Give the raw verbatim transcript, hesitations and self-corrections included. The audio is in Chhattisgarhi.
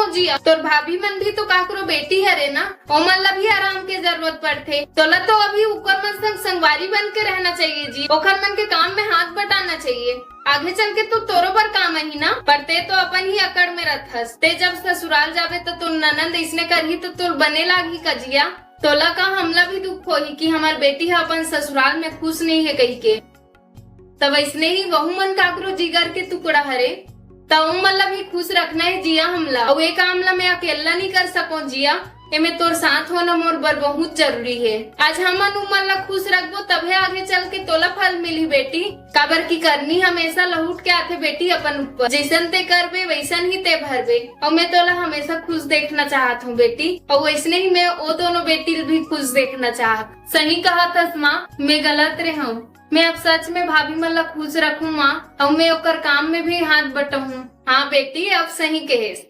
जी, तोर भाभी मन भी तो काकरो बेटी हरे ना, ओमन ला भी आराम के जरूरत पड़थे। तोला तो अभी ओकर मन संग संगवारी बन के रहना चाहिए जी, ओकर मन के काम में हाथ बटाना चाहिए। आगे चल के तो तोरो बर काम आही ना, पर ते तो अपन ही अकड़ में रथस। ते जब ससुराल जाबे तो तोर ननंद इसने करही तो तोर बने लागही का जिया? तोला का हमला भी दुख होही कि हमार बेटी ह अपन ससुराल में खुश नहीं है कही के? तब इसने ही वहू मन काकरो जिगर के टुकड़ा हरे, त ओमन ला भी खुश रखना है जिया हमला। अउ ए काम ला मैं अकेला नहीं कर सको जिया, एमे तोर साथ होना मोर बर बहुत जरूरी है। आज हमन उमन ला खुश रखबो तभे आगे चल के तोला फल मिली बेटी, काबर की करनी हमेशा लहुट के आथे बेटी अपन ऊपर। जैसन ते करबे वैसन ही ते भरबे, अउ मैं तोला हमेशा खुश देखना चाहत हूँ बेटी, अउ वैसने ही मैं ओ दोनों बेटी ल भी खुश देखना चाहत। सही कहत हस माँ, मैं गलत रहे हूँ। मैं अब सच में भाभी मन ला खुश रखूँ माँ, अउ मैं ओकर काम में भी हाथ बटाहूँ। हाँ बेटी, अब सही कहेस।